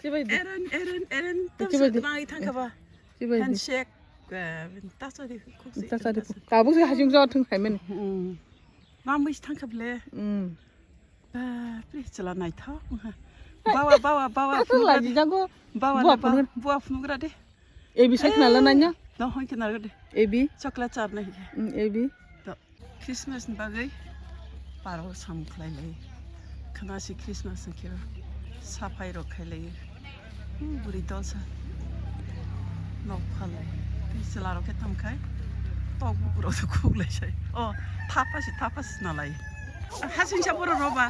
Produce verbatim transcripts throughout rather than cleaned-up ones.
Chibai di. Eren, eren, eren. Chibai di. Nang ithang kaba. Chibai di. Handshake. Eh, tasa di, kuk si, tasa di. Tasa. Tabuk se haching jor thung khaimani. Hmm. Mamwi se thang kable. Hmm. Bapre, chwla naithok wngkha. Bawa, bawa, bawa, phunukra de. Lajijago. Bawa, bawa, phunukra de. A B C khna la naina? Dong hoi khna de. A B. Chocolate char nai. Mm, A B. To Christmas ni bagwi parol sam khlai lai. Khna si Christmas ni khe saphai rok khai lai. Hmm, bwrwi dolsa. Nok phalai. Tei chwla rok khe tamo khai. Tok bukur rok khuklai sai. Oh, thapa si, thapa si nalai. Hasing sa borok rok ba?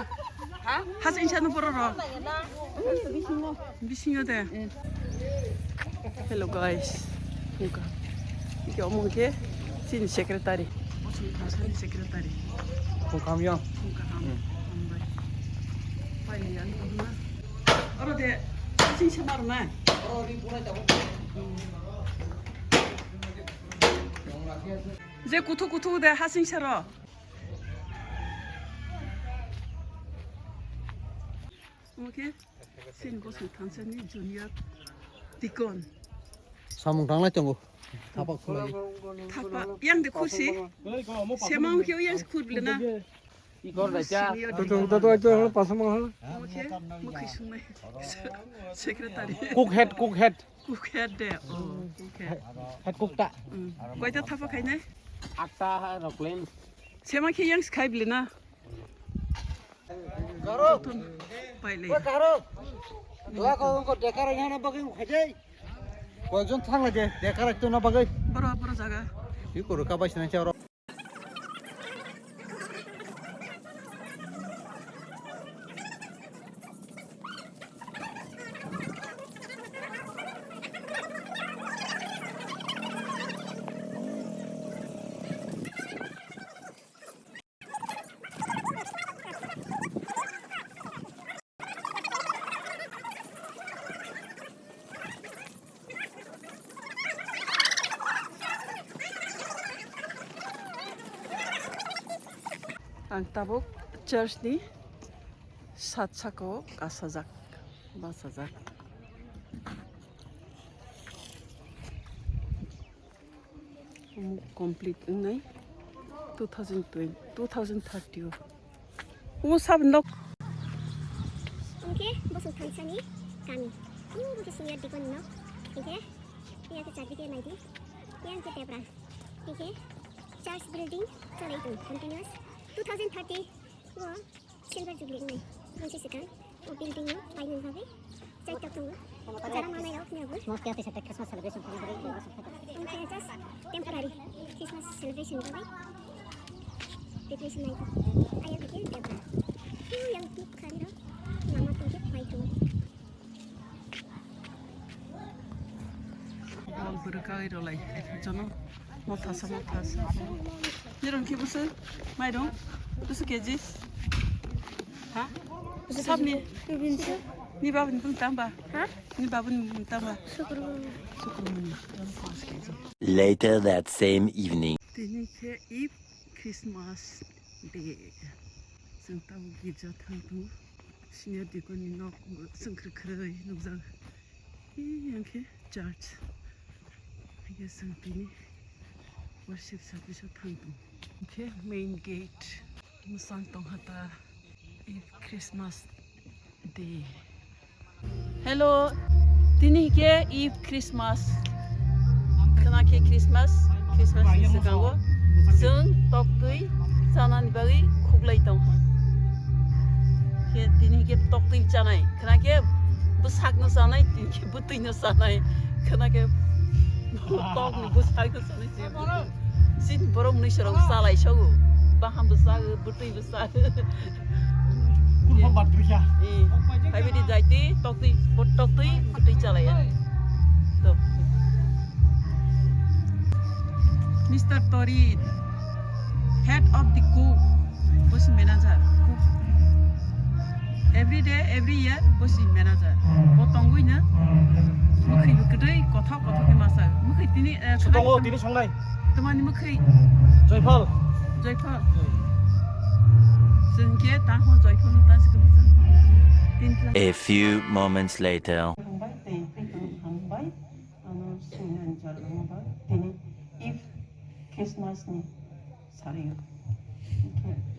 Ha? Hasing sa no borok rok? Bisingo de. Hello guys. Nungka. Iki omo ke chini secretary. Secretary. Kung kam yang. Kung kam. Hmm. Hambai. Pai ni yang tu na. Oro de, hasing sa mar na. Je kuthu kuthu de hasing sa ro. Omo khe chini bosong thansani junior deacon. Samung tanglai tongo. Thapa khulai. Thapa, yang de khusi. Semang khe yang se khur bile na. Ikor da cha. Senior deacon. Tutung, tutung, tutung, pasang mahal. Omo khe mwkhwi sungnai. Secretary. Cook head, cook head. Cook head de. Oh, cook head. Head cook ta. Mm. Koita thapa khainai? Atta ha, no claim. Semang khe yang se khai bile na. Garuk. Pai le. Garuk. Dua ko ko dekar na bagwi khaje. Koyekjon thang le de, dekar to na bagwi. Boro, boro jaga. Iko ro ka bai sina charo. Ang tabuk church ni sat saka o kasajak, bachajak. Complete wngnai two thousand twenty, two thousand thirty o. Omo sabni nok. Hwnkhe bosong thansani kami. Omo khe senior deacon ni nok. Hwnkhe yang khe chardike naidi. Yang khe debra. Hwnkhe church building cholai tongo continuous. Two thousand thirty o Silver Jubilee wngnai. Boni swkang o building no painani bagwi chaita tongo. Jara manai rok ni abo. Mostly office attack Christmas celebration khaina bagwi. Omo khe just temporary Christmas celebration ni bagwi decoration nai. Ayang khe debra. Yang nuk khani rok lama tongkhe pai tongo. Bwrwi kaui rwlai jono mothasa mothasa. Nirong khe bwswk mairung bwswk K G? Ha? Sabni? Ni babuni bwng tamba? Ha? Ni babuni bwng tamba? Sukrumuni. Sukrumuni. Jono paanch K G. Later that same evening. Tini khe Eve Christmas Day. Chwng tabuk girja thang tongo. Senior deacon ni nok bo chwng kwrwi kwrwi nukjak. Ee, yang khe church. Hai khe chwng tini worship service o thang tongo. Hwnkhe main gate mwsang tongkha ta. Ee, Christmas Day. Hello, tini khe Eve Christmas. Khwna khe Christmas, Christmas ni swkango chwng toktwi chanani bagwi khuklai tong. Khe tini khe toktwi chanai, khwna khe bwsakno chanai, tini khe bwtwino chanai, khwna khe tokni bwsakno chanai. Chini borok mwnwi sorok chalai sogo, baham bwsakgo, bwtwi bwsakgo. Kurma bat rikha. Eh, phaibidi jaiti, toktwi, toktwi, bwtwi chalaiya. To. Mister Tori, head of the cook, bosi manager, cook. Every day, every year, bosi manager. Bo tongwi no, mwkhwi bwkhe twi kothok kothok khe masa. Mwkhwi tini, eh, tongo, tini songnai. Tamani mwkhwi? Joyphal. Joyphal. Hmm. Chwng khe tamo Joyphal no tansi khe bwswk. A few moments later. Hambai tei tei tong hambai. Ano sini jal hambai. Tini if Christmas ni sari.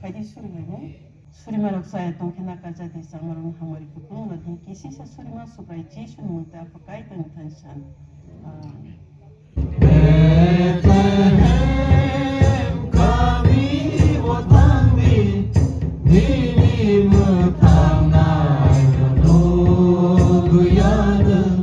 Phaidi suri mai nai. Suri ma rok saya tong khena kaja di sama rong hamari kutung na di kisi sa suri ma subrai Jisu ni mungta pakai tang than san. Amen. Bethlehem kami bo thangdi, nini mwthang naino nugwi ya nwng.